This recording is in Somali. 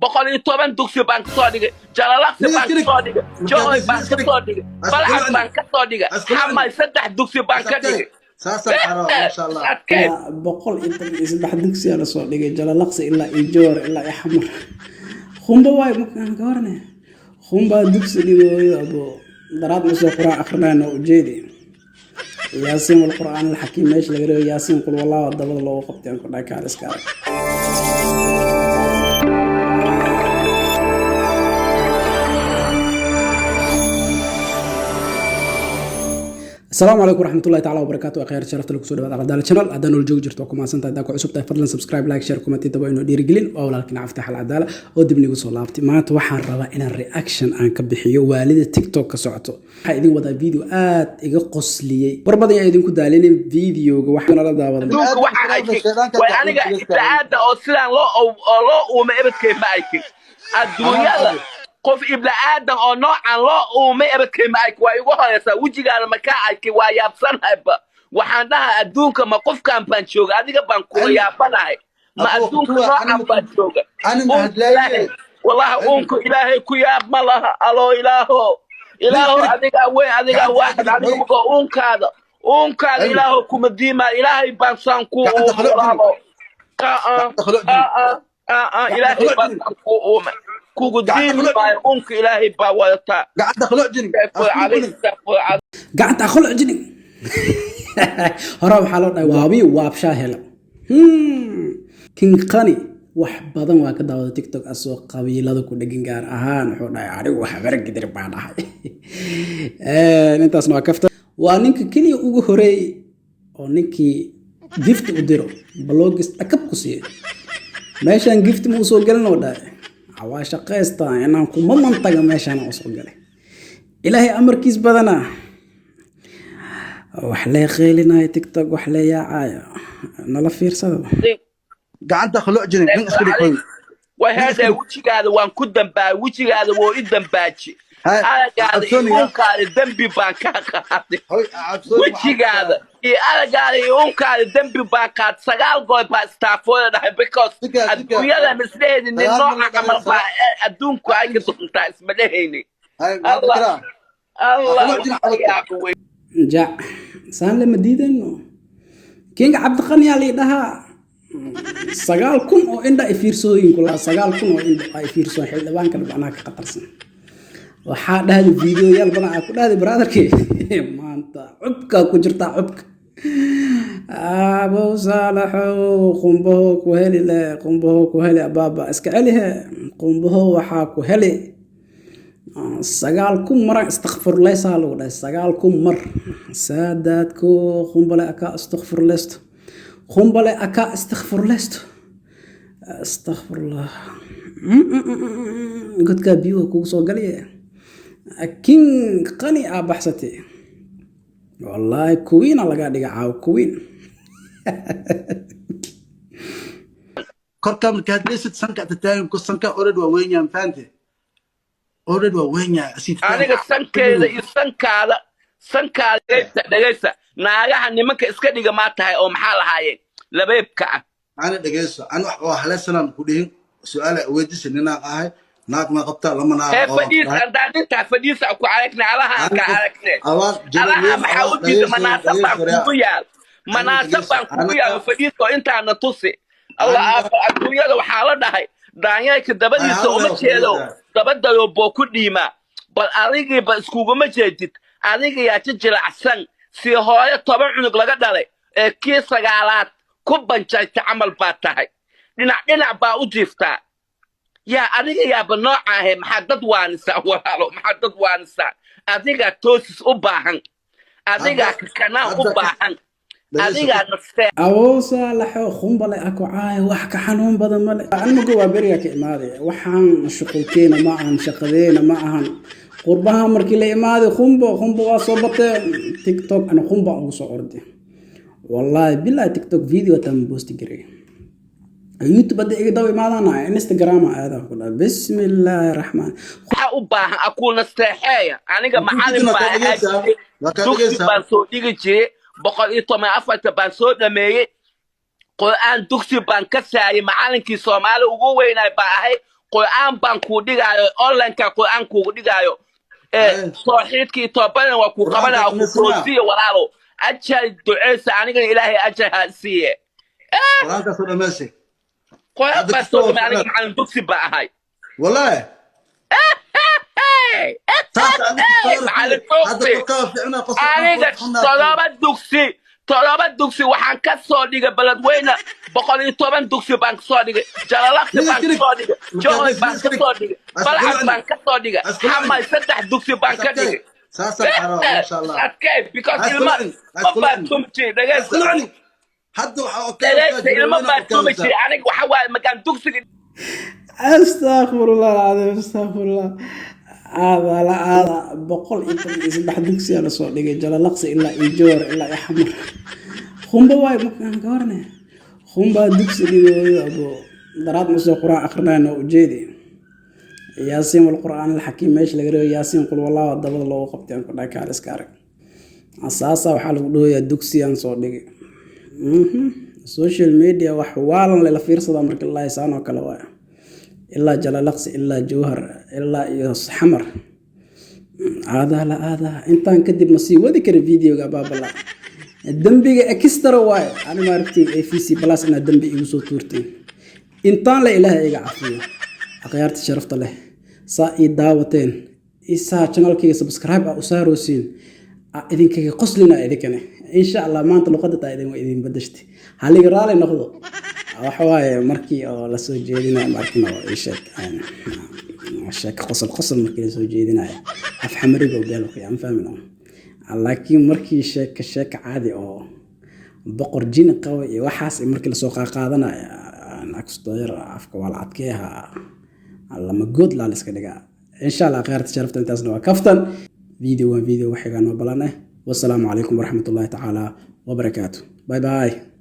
110 dugsi baan kasoo dhigay, Jalalaqsi baan kasoo dhigay, Johoy baan kasoo dhigay, Balcad baan kasoo dhigay, Xamay 3 dugsi baan ka dhigay. 113 dugsiyaa lasoo dhigay, Jalalaqsi ilaa iyo Joor ilaa iyo Xamar. Khumba waay markaan ka warane, khumbaa dugsi dhigooyo abo daraad masoo quraan akrinayna ujeedi Yaasiin wal Qur'aan alxakiim meesha laga reebo Yaasiin qul wallahu dabada loogu qabtay aan ku dhahay kaal iska arag. Asalaamu calaykum waraxmatullahi taala wabarakaatu. Akhyaar sharafta lagu soo dhawaad Alcadaala channel. Haddaan nool joogi jirto waa ku mahadsantahay. Haddaa ku cusub tahay, fadlan subscribe, like, share, comment intaba inoo dhiirigelin. Waa walaalkiin Caftax Alcadaala oo dib nigu soo laabtay. Maanta waxaan rabaa inaan reaction aan ka bixiyo waalida TikTok ka socoto. Waxaa idin wadaa video aad iga qosliyey. War badan yaa idinku daalinin videoga, waxaa nala daawada. Adduunka waxa arkay way aniga iblaada oo sidaan loo oo loo uumay ebadkay ma arkin adduunyada. Qof ibla aadan oo noocan loo uumay ebadkay ma arkin. Waa igu horeysaa wejigaana makaa arkay, waa yaabsanahayba. Waxaan dhahaa adduunka ma qofkan baan jooga? Adiga baan kula yaabanahay, ma adduunka noocan baan jooga? Wallahi uunku Ilaahay ku yaab ma laha. Alo Ilaaho, Ilaaho, adigaa weyn, adigaa waaxid, adiga mugo uunkaada, uunkaada Ilaaho kuma diimaa. Ilaahay baan saan ku uumay walaalo. Ilaahay baan saan ku uumay, kugu diimi maayo. Uunka Ilaahay baa wadataa. Gacanta aqlo jini hore waxaa loo dhahay waabi waabshaa hela. King Qani wax badan waa ka daawada TikTok asoo qabiilada ku dhegan, gaar ahaan wuxuu dhahay anigu wax baragidir baa dhahay. Intaasna waa kafta. Waa ninka keliya ugu horeeyey oo ninkii gift u diro blogis dhakab ku siiyo. Meeshaan gift ma usoo gelin oo dhahay waa shaqaystaa inaan kuma mantaga. Meeshaan usoo galay Ilaahay amarkiis badanaa wax lee qeylinayo TikTok, wax lee yaacayo. Nala fiirsada. Gacanta khalo jirin nin isku dhig. Way heedee, wejigaada waan ku dambaabay, wejigaada woo i dambaaji, aragaada iyo uunkaada dembi baan kaa qaaday. Wejigaada iyo aragaada iyo uunkaada dembi baan qaad. 9 goor baa istaafooda dhahay, because adduunyadan isdhehayni nin nooca camal baa adduunku ay ka doontaa isma dhehayni. Allah Allah. Jac saan lama diidayno. Kinga Cabdiqani yaa lii dhahaa. 9,000 oo indha ay fiirsooyin kula, 9,000 oo indha ay fiirsoon. Xildhibaanka dhibcanaa ka khatarsan. Waxaa dhahday videoyaal badan aa ku dhahday brotherkii maanta cubkaa ku jirtaa cubka. Abow Saalaxow, qumbaho ku heli le, qumbaho ku heli abaaba iska celihe. Qumbaho waxaa ku heli 9,000 mar istakfurleysaa lagu dhahay, 9,000 mar saadaadko qumbale akaa istakfurleysto, qumbale akaa istakfurleysto, astakfirullah. Godkaa biyuhu kugu soo galaya. King Qani aa baxsatay, wallaahi kuwiina lagaa dhiga caaw kuwiin. Korka markaad leysid sanka tataagan ku sanka already waa weyn yahay, fahamtay? Already waa weyn yahay. Aniga sankeeda iyo sankaada, sankaada dhegaysta, dhegaysta. Naagaha nimanka iska dhiga maa tahay oo maxaa lahaayeen labeebka ah? Ana dhegayso, ana wax oo haleysanaan ku dhihin. Su-aala weydiisa, ninaan ahay, naag ma qabtaa lama naag? Hee fadhiis andaanintaa fadhiisa ku aragne, alaha aan ka aragne, alaha maxaa u diida? Manaasab baan kugu yaal, manaasab baan kugu yaal. Fadhiisko intaana tusi. Allah aaba adduunyada waxaa la dhahay daanyeerka dabadiisa uma jeedo, dabadayo boo ku dhiimaa. Bal adigiiba iskuguma jeedid. Adiga yaa jijilacsan si hooyo 10 cunug laga dhalay ee kii sagaalaad ku banjayta camal baa tahay. Dhinac dhinac baa u jiiftaa. Yaa adiga yaaba nooca ahe? Maxaa dad waanisaa walaalo? Maxaa dad waanisaa? Adigaa toosis u baahan, adigaa kakanaa u baahan, adigaa nastee. Awow Saalaxo, khumbale aku caaya wax ka xanuun badan male. Anmago waa beriga ka imaaday. Waxaan shuqulkeena ma ahan, shaqadeena ma ahan. Qurbaha markii la imaaday khumbo khumbo waa soo batee. TikTok ana khumba ugu soo orday, wallaahi bilahi. TikTok video taan boosti garay, YouTube hadda iga daba imaadana, Instagram aadaan ku dhahay. Bismillaahi raxmaan. Waxaa u baahan akuu nasteexeeya. Aniga macalin baa ahaa jiray, dugsi baan soo dhigi jiray, 114 baan soo dhameeyey, Qur'aan dugsi baan ka saayay, macalinkii Soomaali ugu weynaay baa ahay. Qur'aan baan kuu dhigaayo, onlineka qur'aan kuugu dhigaayo. Tooxiidkii toobadan waa kuu qabanaya, ku toosiye walaalo. Ajar duceysa, anigana Ilaahay ajar ha siiye. Qur-aankaasoo dhammaysay? Qur'aan baa soo dhamay, aniga macalin dugsi baa ahay. Wallahi? Macalin dugsi aniga, 7 dugsi, 7 dugsi waxaan ka soo dhigay Beledweyne. 110 dugsi baan kasoo dhigay, Jalalaqsi baan kasoo dhigay, Johoy baan kasoo dhigay, Balcad baan kasoo dhigay, Xamay saddex dugsi baan ka dhigay. Adkay, because ilma ma baa tumi jiray. Dhegeysta, dhegeysta, ilma baa tumi jiray aniga. Waxa waaye makaan dugsiga Astaqfirullah alcadiim, astaqfirullah. Aada la aada, 113 dugsiyaa lasoo dhigay, Jalalaqsi ilaa iyo Joor ilaa iyo Xamar. Khumba waay, markaan ka warne khumbaa dugsi dhigooyo. Abo daraad ma soo quraan akrinayno ujeedi Yaasiin wal Qur'aan alxakiim, meesha laga reebo Yaasiin qul wallahu dabada loogu qabtay. Aan ku dhahay kaal iska arag, asaasa waxaa lagu dhahoyaa dugsiyaan soo dhigay. Social media wax waalan lela fiirsadaa marka la saan oo kale waay, ilaa Jalalaqsi, ilaa Jowhar, ilaa iyo Xamar. Aadaa la aadaa, intaan kadib ma sii wadi kara videoga baabala. Dembiga extra waaye. Ani maaragtay AVC Plus inaad dembi igu soo tuurteen intaan la. Ilaahay iga cafiyo. Akhyaarta sharafta leh, saa ii daawateen, isaa channelkayga subscribe a u saarosiin, idinkaga qoslina idinkane insha Allah. Maanta luqadda taa idin waa idin badashtay, haliga raali noqdo. Waxa waaye markii oo lasoo jeedinayo, markina oo ii sheeg sheeko qosol qosol markii lasoo jeedinayo, af xamariga oo beel aan fahmin, laakiin markii sheeka sheeka caadi oo boqor jini qaba iyo waxaas markii lasoo qaaqaadanayo, akstoyar afka waa la adkeeha, lama good laa la iska dhigaa. Insha Allah, khayrta sharafta, intaasna waa kaftan. Video waan video waxigaa noo balan eh. Wasalaamu calaykum waraxmatullahi tacaala wabarakaatu. Bye bye.